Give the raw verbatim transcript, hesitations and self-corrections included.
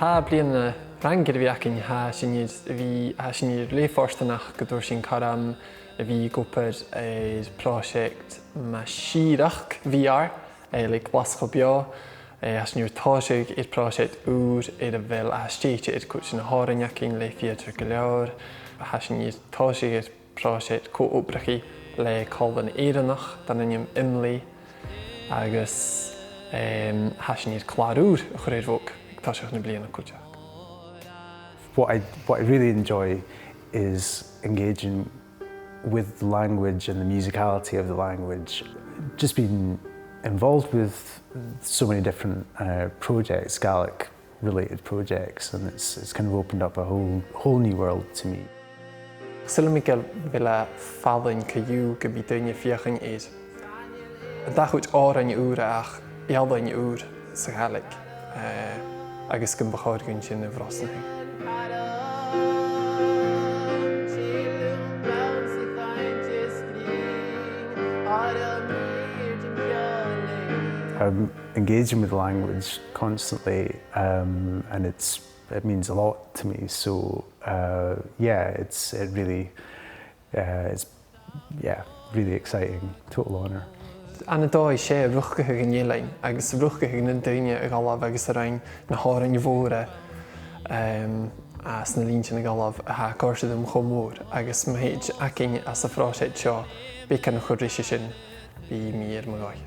Tha bliadhna trang air a bhith againn, tha sinn air a bhith, tha sinn air leth fortanach gun d' fhuair sinn cothrom a bhith ag obair air pròiseact mu shìorraidheachd V R, eh, le Glaschu Beò. Eh, tha sinn air tòiseachadh air pròiseact ùr air a bheil, a tha stèidhichte air cuid de na h-òrain againn le Theatre gu Leòr. Tha sinn air tòiseachadh air pròiseact co-obrachaidh le Comhairle nan Eilean, dar an ainm Imlay, agus, em, tha sinn air clàr ùr a chur air bhog aig toiseach na bliadhna cuideachd. What I, what I really enjoy is engaging with the language and the musicality of the language. Just being involved with so many different, uh, projects, Gaelic related projects, and it's, it's kind of opened up a whole, whole new world to me. Saoilidh mi gu bheil e fallain co-dhiù gum bi daoine a' feuchainn air an dà chuid òrain ùra ach ealain ùr sa Ghàidhlig, eh, agus gum bu chòir dhuinn sin a bhrosnachadh. I'm engaging with the language constantly, um, and it's, it means a lot to me. So, uh, yeah, it's, it really, uh, it's, yeah, really exciting. Total honour. Ann an dòigh, 's e riochdachadh an eilein agus riochdachadh nan daoine a dh'fhalbh agus a rinn na h-òrain mhòra, em, anns na linntean a dh'fhalbh a tha a' còrdadh rium cho mòr, agus ma thèid againn anns a' phròiseact seo beagan a chur ris sin, bidh mi air mo dhòigh.